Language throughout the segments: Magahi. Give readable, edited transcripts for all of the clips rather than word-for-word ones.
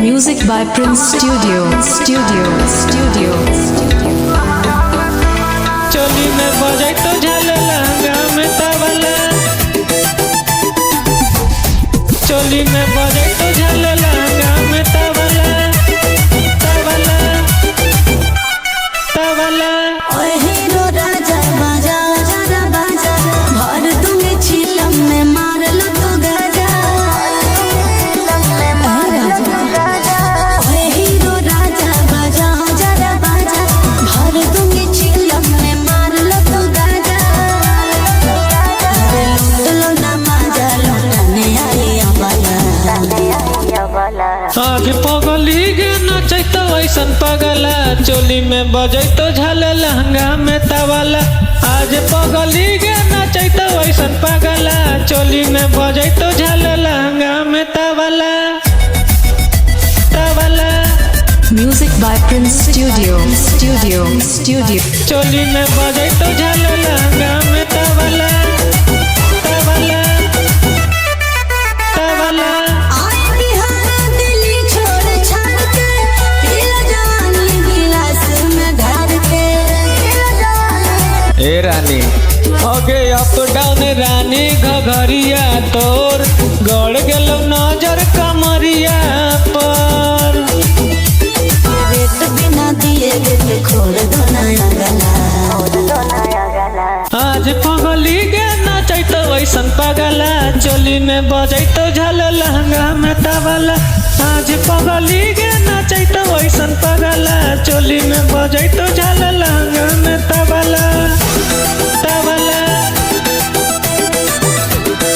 Music by Prince Studio, Studio, Studio. चोली में बजै तो झाल लहंगा में तबला। चोली में बजै तो झाल लहंगा में तबला, तबला, तबला। ओए हीरो राजा बाजा राजा बाजा, भर दूंगी छिलम में मार लो तू गाजा। ओए हीरो राजा बाजा राजा बाजा, भर दूंगी छिलम में मार लो तू गाजा। अरे लूट लो ना माजा, लौटने आई अबला। आज पगली गे नचैतो ऐसन पगला, चोली में बजैतो झाल लहंगा में तबला। आज पगली गे नचैतो ऐसन पगला, चोली में बजैतो झाल लहंगा में tabla, tabla. Music by Prince Studio, Studio, Studio. चोली में बजैतो झाल लहंगा में तबला, तबला, तबला। आए बिहार दिल्ली छोड़ छाड़ के, पीला जवानी गिलास में ढार के। ए रानी होगे अप डाउन रानी घघरिया तोर, गड़ गेलो नजर कमरिया पर। रेट बिना दिए गेट खोल दो नया गला। आज पगली गे नचैतो ऐसन पगला, चोली में बजैतो झाल लहंगा में तबला। आज पगली गे नचैतो ऐसन पगला, चोली में बजैतो झाल लहंगा में tabla, tabla.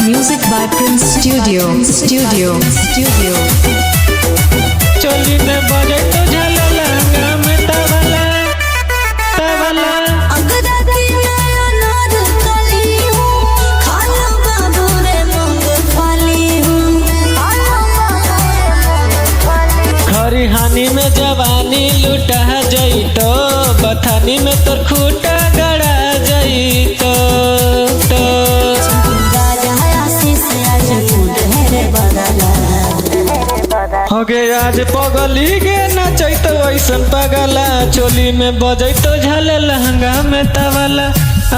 Music by Prince Studio, Studio, Studio. चोली में बजैतो झाल लहंगा में तबला, तबला। अगरा की मैं अनार कली हूँ, खाना बाबू रे मूंगफली हूँ। खरिहानी में जवानी लुटा जैतो, बथानी में तोर खूटा गड़ा जैतो तो। राजा आशीष आज मूड है रे बदला। होगे आज पगली गे नचैतो ऐसन पगला, चोली में बजैतो झाल लहंगा में तबला।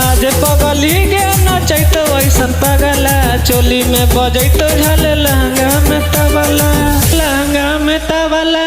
आज पगली गे नचैतो ऐसन पगला, चोली में बजैतो झाल लहंगा में तबला, लहंगा में तबला।